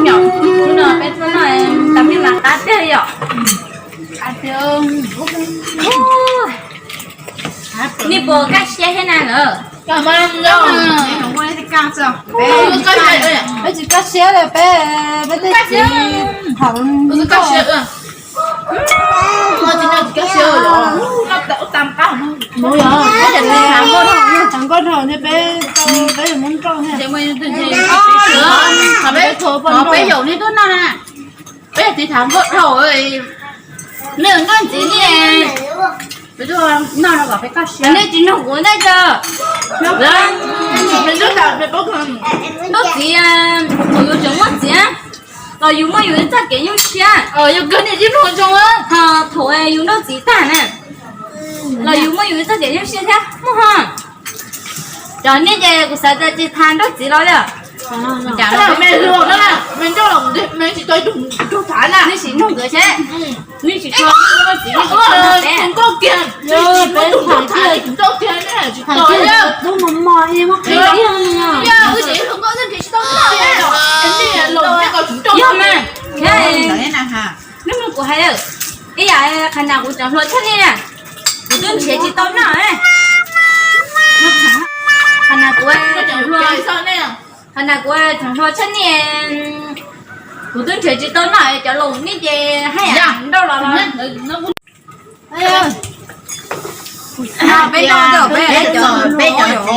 Nyom, hnub no peb tuaj noj tam pib mas qab tiag li yom. Nej puas kaj siab thiab na lawm? Peb tsis kaj siab li, peb, peb tej txiv thaum thaum nkauj dhau ne, peb, peb yuav muab nrauj thiab. Peb yaum nej tuaj noj na, peb yog txiv thaum nkauj dhau, nej nkauj ntxiv ne, peb tuaj noj no kom peb kaj siab. Nej tsis nug kuv ntej tso. Ntuj txiv, thaum yus tseem muaj txiv los yus muaj yus ib txoj kev nyuaj siab. Ho thaum yus nrauj txiv tag na los yus muaj yus ib txoj kev nyuaj siab thiab muaj ho. Cov nej ces kuv xav tias tsis tas nrauj txiv los li. Me hluas na, me nrauj los me tsis tau ib tug thav na. Nej sim nug nkawd seb, nej sim nug nkauj kiag, peb nrauj kiag, tsis tau li. Tub mos mos, muaj qhov tiag li no. Yog mas, nej mloog kuv hais lawm, ib yam qhov nas kuv tseem hluas tshaj nej na, kuv twb nrhiav tsis tau noj. Qhov nas kuv tseem hluas, qhov nas kuv tseem hluas tshaj nej, kuv twb nrhiav tsis tau noj, cov laus nej ces haj yam nrauj los los. Peb cov, peb cov hluas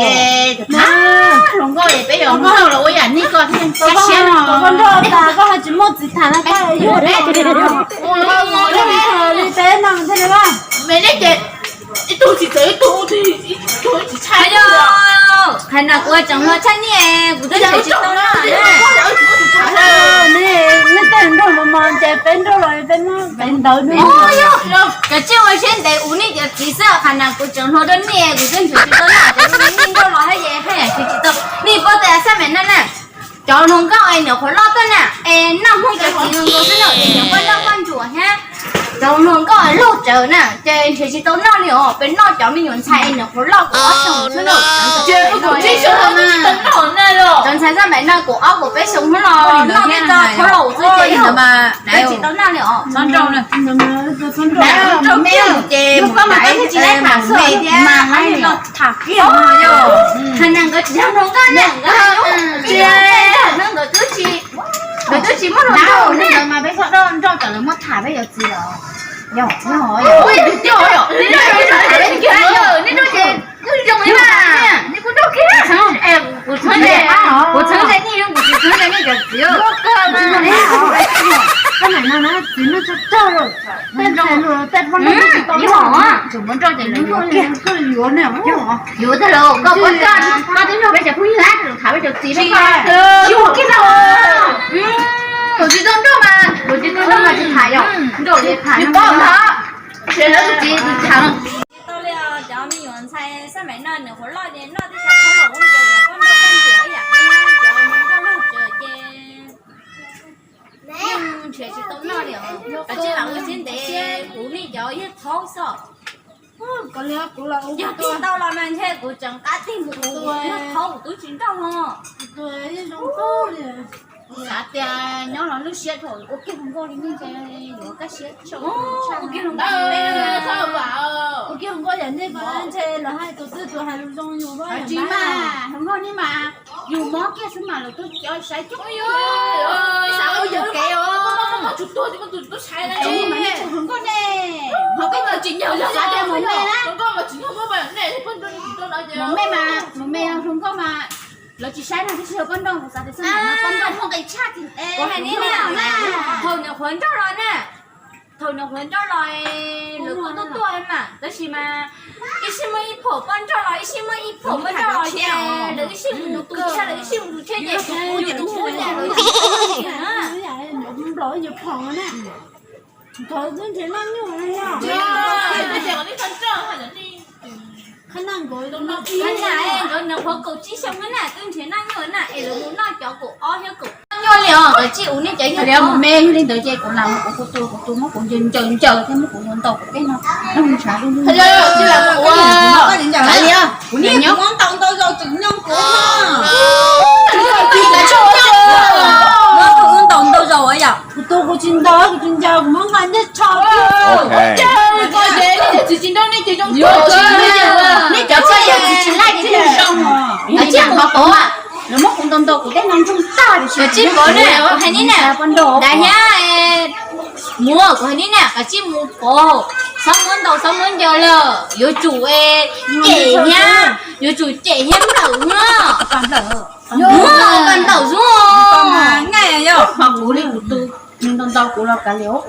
nkauj es peb yuav nrauj los ua yam nej ko thiaj kaj siab no. Koj nrauj tas koj ho tsis muaj txiv tham no, koj yuav li peb no thiaj li. Me nej ces ib tug tsis txawv ib tug, ib tug tsis tshaj. Qhov nas kuv tseem hluas tshaj nej, kuv twb nrhiav tsis tau noj. Nej tej nrauj mos mos ces peb nrauj los peb muab peb ntawd nrauj. Cov tsis ua siab ntev ua nej cov txiv xwb, qhov nas kuv tseem hluas rau nej, kuv twb nrhiav tsis tau noj, cov nej nrauj los haj yam haj yam nrhiav tsis tau. Nej paub tias xab maim no na, cov hluas nkauj es nws qhuav loj tuaj na, es noj Hmoob cov txiv nkaus xwb na, es nws poj noj poj ntsuam thiab. Cov hluas nkauj es loj tsawv na ces nrhiav tsis tau noj li os, peb noj cov me nyuam ntxhais es nws qhuav loj kuv ob xyoos xwb na. Cov ntxhais xab maim no kuv ob kuv peb xyoo xwb los noj tej txoj khaub laus xwb ces nrhiav tsis tau noj li os. Ces mus me thiab mas hais tias nkawd tsis yog hluas nkauj na, nkawd twb tsis, nkawd twb tsis muaj hluas nkauj ne. Mas peb nrauj kom lawv muab tham peb yuav txiv los. Yog, yog, yog. Nej nrauj ces kuj zoo li mas. Nej kuj nrauj kiag. Kuv txheeb, kuv txheeb ntshai nej, kuv tsis txheeb ntshai nej cov txiv. Txiv no tso tso lawm. Tej poj niam tsis tau nrauj, tseem muab nrauj ces lawv yuav kiag. Yuav tag los koj, koj twb nrog peb cov phooj ywg tham peb cov txiv, yuav kiag los. Kuv tsis tau nrauj mas, kuv tsis tau nrauj mas tsis tham yom. Nrauj li tham nrauj. Tsis tham. Tau li os, cov me nyuam ntxhais xab maim no nws qhuav loj ces noj tej txoj khaub laus ua ces cov poj nrauj poj ntsuam ib yam li cov hluas nkauj loj tsawv ces yeej nrhiav tsis tau noj li os. Kav tsij lam ua siab ntev, kuv nej cov yawg thaub xwb. Yog tig tau los mas ntshe kuv tseem qab tig mus ua thaub kuv twb tsis nrauj os. Xav tias nyob los lub siab thaum ua kiag hluas nkauj li nej ces yuav kaj siab tshaj. Ua kiag hluas nkauj, ua kiag hluas nkauj yam nej ko ntshe lawv hais tus twg tus hais lus zoo yus. Tsis mas hluas nkauj nej mas yus mob kiag xwb mas lawv twb cov saib coob. Xav ua yus kev os. Tsis mas nej tseem hluas nkauj ne. Hluas nkauj mas tsis nyob, xav tias mus me na. Mus me mas, mus me hluas nkauj mas. Lawv tsis saib no, tsis yog poj nrauj, kuv xav tias xab maim no poj nrauj muaj nqis tshaj tim. Kuv hais nej na, thaum nws qhuav nrauj los na, thaum nws qhuav nrauj los lawv kuj tuaj tuaj mas, tab sis mas ib sij muaj ib phaum poj nrauj los, ib sij muaj ib phaum poj nrauj los ces lawv ib sij mus tus thiab, lawv ib sij mus tus thiab ces kuv yus tus thiab ces lawv ib sij mus tus thiab na. Nkawd twb nrhiav noj nyuj li os. Qhov na, nkawd nws qhuav kaum tsib xyoo na, twb nrhiav noj nyuj na, es lawv mus noj cov kaum ob thiab kaum nyuj li os, lawv tsis ua nej cov nyuj li mus me li ntawd ces kuv lam mus kuv kuv tus kuv tus muab kuv ncaws ncaws ncaws thiab muab kuv ntau kuv tej no. Kuv niam nyob ntau ntau zaus tseem nyob kuv no. Ntau ntau zaus yom. Kuv tus kuv tsis ntau, kuv tsis ncaws, kuv muab nqa ncej tsho. Nej cov tshuaj yog txiv tsis laij ces nej zoo os. Yog tsis qhov pov, lawv muab kuv ntau ntau kuv tej no ntsoog tag. Yog tsis pov ne, kuv hais nej na, dav thiab muab, kuv hais nej na, koj tsis mus pov, txhob muab ntau txhob muab ncaws lawm, yuav tsum cem thiab, yuav tsum cem thiab nplawm no. Nplawm zuj, kuv li kuv tus nws ntau ntau kuv los kav liam,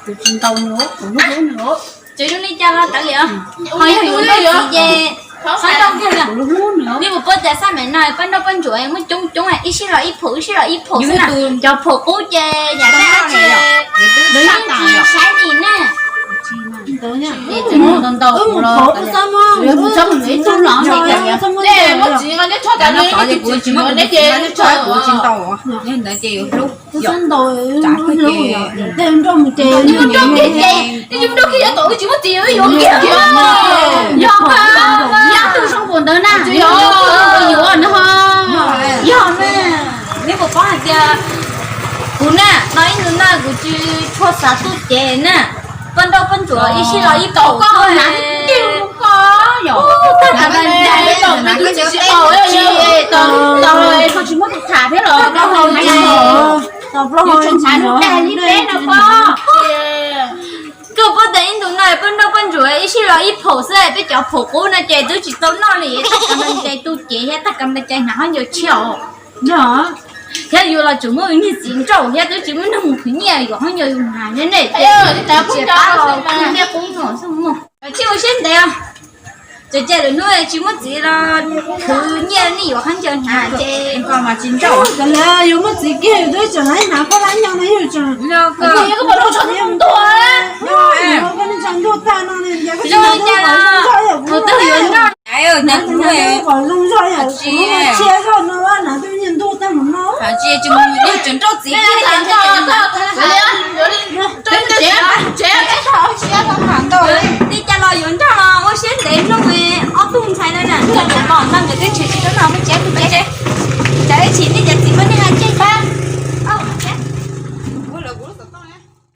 kuv tsis ntau nws, kuv hlub hlub nws. Tseem zoo li cas los kav liam, ho yog yuav ntau ces txhob ntau kiag li. Nej puas paub tias xab maim no poj nrauj poj ntsuam muaj coob coob, ib sij los ib phaum, ib sij los ib phaum xwb na. Cov phaum qub ces yam dab tsi lawv yeej tsis saib li na. Ntau ntau kuv los, kuv txhob mus ib tug los, muab txiv neb txhob tas li, kuv tsis ntau, ntawd ces yuav hlub. Tej nrauj mus ces, tej nrauj kiag ces, tej nrauj kiag yuav tau tsis muaj txiv yuav yuav kiag. Yog, yog tus zoo npaum ntawd na, yuav no ho. Yog na, neb puas paub hais tias kuv na, no ib ntus no kuv tsis tshua xav tuaj ces na, poj nrauj poj ntsuam ib sij los ib phaum koj na, koj yog tag kav na, tsis tau tsis muaj tus tham thiab los, tsis tham lub dag li peb no koj. Koj paub tias ib ntus no poj nrauj poj ntsuam ib sij los ib phaum xwb, peb cov phaum qub no ces twb tsis tau noj li, tag kav nplas cai tu cev thiab tag kav nplas cai hnav khaub ncaws tshiab os. Yog, thiab yus los tseem muaj niag txiv nrauj thiab twb tsis muaj neeg mus khwv nyiaj yuav khaub ncaws yus hnav thiab ne, ces tsis pab los niaj qub no xwb mus. Tsis ua siab ntev os. Tseem cia lwm hnub tsis muaj txiv los khwv nyiaj nej yuav khaub ncaws hnav ces. Yuav muaj txiv kiag twb tseem hnav khaub hlab nyo no yog tseem, koj pom zoo tshaj ntuag, koj nej tshaj ntuag tag no, zoo li cas los tus twg yuav nrauj. Pom zoo zog yam tsis tshia zog no hnav twb nyiaj ntuag tag mus no. Tsis mus yog tseem nrauj txiv kiag.